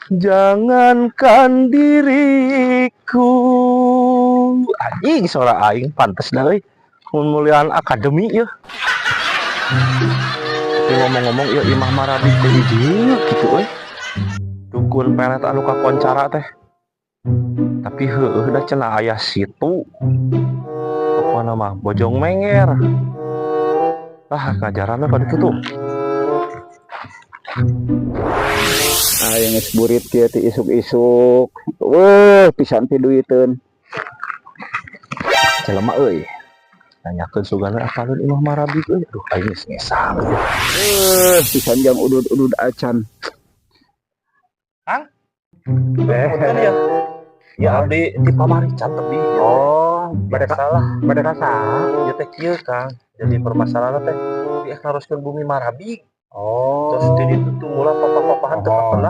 Jangankan diriku. Anjing, suara aing pantes dah euy. Mun mulian akademi ya. Tapi ngomong-ngomong ya, Imah Marabig teh di dieu gitu euy. Dukun pelet anu kakoncara teh. Tapi heueuh da cenah aya situ. Pokona mah bojong menger. Ah, ngajaranna pada tutup. Aing geus burit kieu ti isuk-isuk. Weuh, pisan piduiteun. Jelema euy. Nanyakeun sugana apaleun Imah Marabig euy. Aduh, aing geus ngesang. Weuh, pisan jang udud-udud acan. Kang? Punten ya. Ya, abdi ti pamarican tebih. Oh, bade ka salah. Bade ka saha? Ieu teh kieu, Kang. Jadi permasalahan teh di naroskeun bumi Marabig. Oh. Terus di ditu tumula papa-papahan teu Oh. kapendak.